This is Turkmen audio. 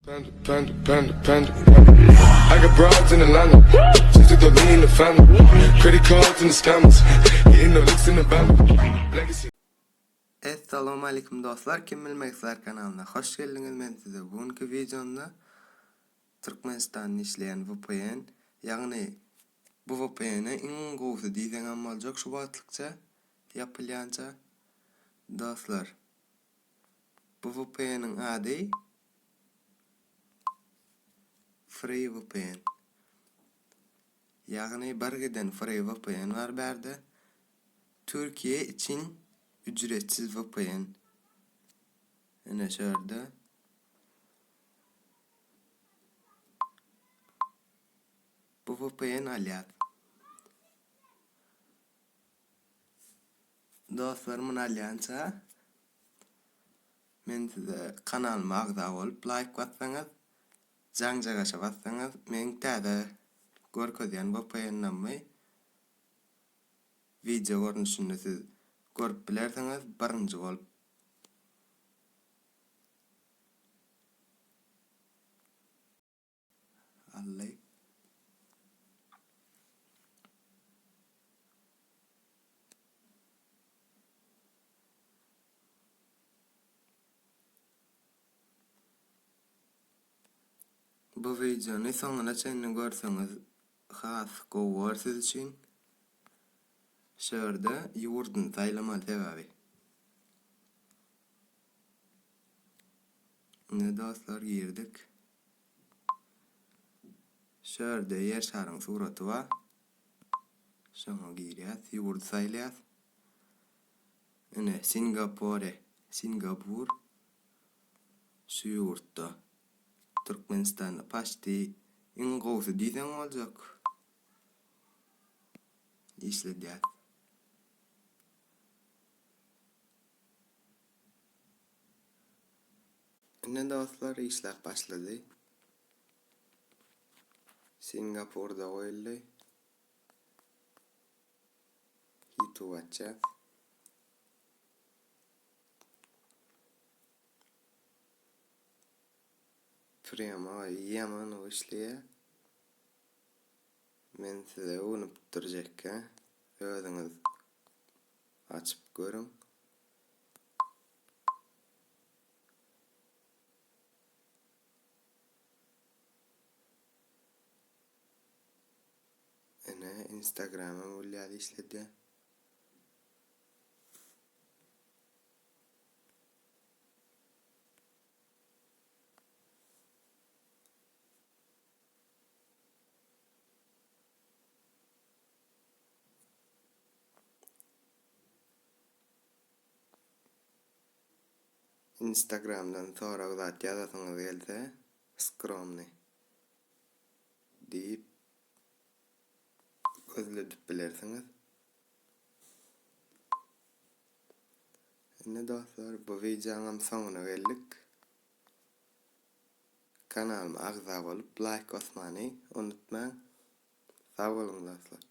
Panda, panda, panda, panda. I got broads in Atlanta. Just took the lean in the family. Credit cards and the scammers. Hitting the licks in the band. Legacy. Essalamu Aleýkum dostlar Kim bilmek ister kanalyna hoş geldiňiz men size bu günki wideomda Türkmenistanda işleýän VPN ýagny bu VPN-e iň gowusy diýseňem boljak şu wagtlykça ýapylýança dostlar Bu VPN-iň ady Free VPN. Ýagny bir giden Free VPN bar bärde. Türkiýe üçin ücretsiz VPN. Ine şu ýerde. Bu VPN alýas. Dostlar muny alýança men size kanalyma agza bolup laýk bassaňyz jaňjagaşa bassaňyz meň täze görkezýän vpn-lamy wideo görnüşinde siz görüp bilersiňiz birinji bolup. Aldy. Bu wideony soňuna çenli görseňiz has gowy bolar siz üçin. Şu ýerde ýurduny saýlamaly sebäbi. Ine dostlar girdik. Şu ýerde ýer şaryň suraty bar. Şoňa girýäs, ýurdy saýlaýas. Ine Singapore, Singapur şu ýurtda. Türkmenistanda paçti iň gowusy diýseň boljak. Işledýäs. Ine dostlar işläp başlady. Singapurda goýuldy. Youtube açýas. Prýamo ýaman işleýär. Men size öwünip durjakka özüňiz açyp görüň. Ine Instagramam gül ýaly işledýär. Instagramdan sorag zat ýazasyňyz gelse skromny diýip gözledip bilersiňiz. Indi dostlar bu wideoňam soňuna geldik. Kanalyma agza bolup laýk basmany unutmaň. Sag boluň dostlar.